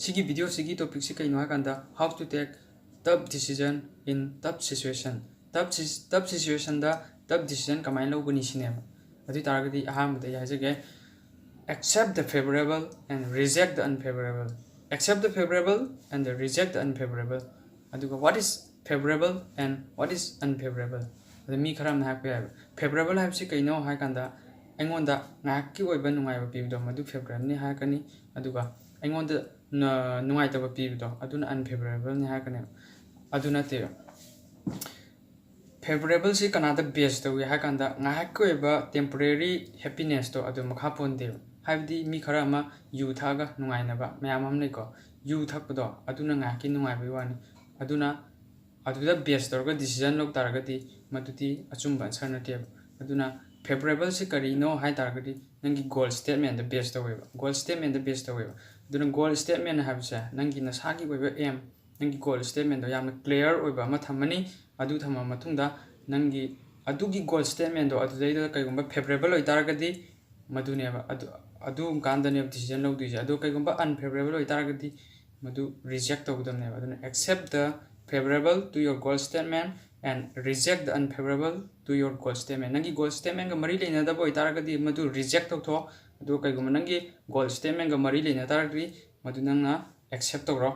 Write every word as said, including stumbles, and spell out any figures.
ꯁꯤꯒꯤ ꯚꯤꯗꯤꯑꯣꯁꯤꯒꯤ ꯇꯣꯄꯤꯛꯁꯤ ꯀꯩꯅꯣ ꯍꯥꯏꯀꯥꯟꯗ, how to take tough decision in tough situation. Tough sis- tough situationꯗ tough decision ꯀꯃꯥꯏꯅ ꯂꯧꯒꯅꯤ ꯁꯤꯅꯦꯕ꯫ ꯑꯗꯨ ꯑꯣꯏ ꯇꯥꯔꯒꯗꯤ ꯑꯍꯥꯟꯕꯗ ꯑꯩ ꯍꯥꯏꯖꯒꯦ, accept the favorable and reject the unfavorable. Accept the favorable and the reject the unfavorable. ꯑꯗꯨꯒ what is favorable and what is unfavorable? ꯑꯗ ꯃꯤ ꯈꯔ ꯑꯃꯅ ꯍꯥꯏꯔꯛꯄ ꯌꯥꯏꯕ, ꯐꯦꯕꯔꯦꯕꯜ ꯍꯥꯏꯕꯁꯤ ꯀꯩꯅꯣ ꯍꯥꯏꯀꯥꯟꯗ, ꯑꯩꯉꯣꯟꯗ ꯉꯥꯏꯍꯥꯛꯀꯤ ꯑꯣꯏꯕ ꯅꯨꯡꯉꯥꯏꯕ ꯄꯤꯕꯗꯣ ꯃꯗꯨ ꯐꯦꯕꯔꯦꯕꯜꯅꯤ ꯍꯥꯏꯔꯛꯀꯅꯤ꯫ ꯑꯗꯨꯒ ꯑꯩꯉꯣꯟꯗ ꯅ- ꯅꯨꯡꯉꯥꯏꯇꯕ ꯄꯤꯕꯗꯣ ꯑꯗꯨꯅ ꯑꯟꯐꯦꯕꯔꯦꯕꯜꯅꯤ ꯍꯥꯏꯔꯛꯀꯅꯦꯕ꯫ ꯑꯗꯨ ꯅꯠꯇꯦꯕ꯫ ꯐꯦꯕꯔꯦꯕꯜꯁꯤ ꯀꯅꯥꯗ ꯕꯦꯁ ꯇꯧꯏ ꯍꯥꯏ ꯀꯥꯟꯗ, ꯉꯥꯏꯍꯥꯛꯀꯤ ꯑꯣꯏꯕ temporary happinessꯇꯣ ꯑꯗꯨ ꯃꯈꯥ ꯄꯣꯟꯗꯦꯕ꯫ ꯍꯥꯏꯕꯗꯤ ꯃꯤ ꯈꯔ ꯑꯃ ꯌꯨ ꯊꯛꯑꯒ ꯅꯨꯡꯉꯥꯏꯅꯕ ꯃꯌꯥꯝ ꯑꯃ ꯂꯩꯀꯣ, ꯌꯨ ꯊꯛꯄꯗꯣ ꯑꯗꯨꯅ ꯉꯥꯏꯍꯥꯛꯀꯤ ꯅꯨꯡꯉꯥꯏꯕꯒꯤ ꯋꯥꯅꯤ꯫ ꯑꯗꯨꯅ ꯑꯗꯨꯗ ꯕꯦꯁ ꯇꯧꯔꯒ decision ꯂꯧ ꯇꯥꯔꯒꯗꯤ ꯃꯗꯨꯗꯤ ꯑꯆꯨꯝꯕ ꯑꯟꯁꯔ ꯅꯠꯇꯦꯕ꯫ ꯑꯗꯨꯅ ꯐꯦꯕꯔꯦꯕꯜꯁꯤ ꯀꯔꯤꯅꯣ ꯍꯥꯏ ꯇꯥꯔꯒꯗꯤ ꯅꯪꯒꯤ ꯒꯣꯜ ꯁ꯭ꯇꯦꯠꯃꯦꯟꯗ ꯕꯦꯁ ꯇꯧꯋꯦꯕ, ꯒꯣꯜ ꯁ꯭ꯇꯦꯠꯃꯦꯟꯗ ꯕꯦꯁ ꯇꯧꯋꯦꯕ꯫ ꯑꯗꯨꯅ ꯒꯣꯜ ꯁ꯭ꯇꯦꯠꯃꯦꯟ ꯍꯥꯏꯕꯁꯦ ꯅꯪꯒꯤ ꯅꯁꯥꯒꯤ ꯑꯣꯏꯕ ꯑꯦꯝ, ꯅꯪꯒꯤ ꯒꯣꯜ ꯁ꯭ꯇꯦꯠꯃꯦꯟꯗꯣ ꯌꯥꯝꯅ ꯀ꯭ꯂꯤꯌꯥꯔ ꯑꯣꯏꯕ ꯑꯃ ꯊꯝꯃꯅꯤ꯫ ꯑꯗꯨ ꯊꯝꯃ ꯃꯇꯨꯡꯗ ꯅꯪꯒꯤ ꯑꯗꯨꯒꯤ ꯒꯣꯜ ꯁ꯭ꯇꯦꯠꯃꯦꯟꯗꯣ ꯑꯗꯨꯗꯩꯗ ꯀꯩꯒꯨꯝꯕ ꯐꯦꯕꯔꯦꯕꯜ ꯑꯣꯏꯇꯥꯔꯒꯗꯤ ꯃꯗꯨꯅꯦꯕ, ꯑꯗꯨ ꯑꯗꯨ ꯀꯥꯟꯗꯅꯦꯕ decision ꯂꯧꯗꯣꯏꯁꯦ꯫ ꯑꯗꯣ ꯀꯩꯒꯨꯝꯕ ꯑꯟꯐꯦꯕꯔꯦꯕꯜ ꯑꯣꯏꯇꯥꯔꯒꯗꯤ ꯃꯗꯨ ꯔꯤꯖꯦꯛ ꯇꯧꯒꯗꯕꯅꯦꯕ꯫ ꯑꯗꯨꯅ accept the favorable to your goal statement and reject the unfavorable to your goal statement. ꯅꯪꯒꯤ ꯒꯣꯜ ꯁ꯭ꯇꯦꯠꯃꯦꯟꯒ ꯃꯔꯤ ꯂꯩꯅꯗꯕ ꯑꯣꯏꯇꯥꯔꯒꯗꯤ ꯃꯗꯨ ꯔꯤꯖꯦꯛ ꯇꯧꯊꯣꯛꯑꯣ꯫ ꯑꯗꯨꯒ ꯀꯩꯒꯨꯝꯕ ꯅꯪꯒꯤ ꯒꯣꯜ ꯁ꯭ꯇꯦꯠꯃꯦꯟꯒ ꯃꯔꯤ ꯂꯩꯅ ꯇꯥꯔꯒꯗꯤ ꯃꯗꯨ ꯅꯪꯅ accept ꯇꯧꯔꯣ꯫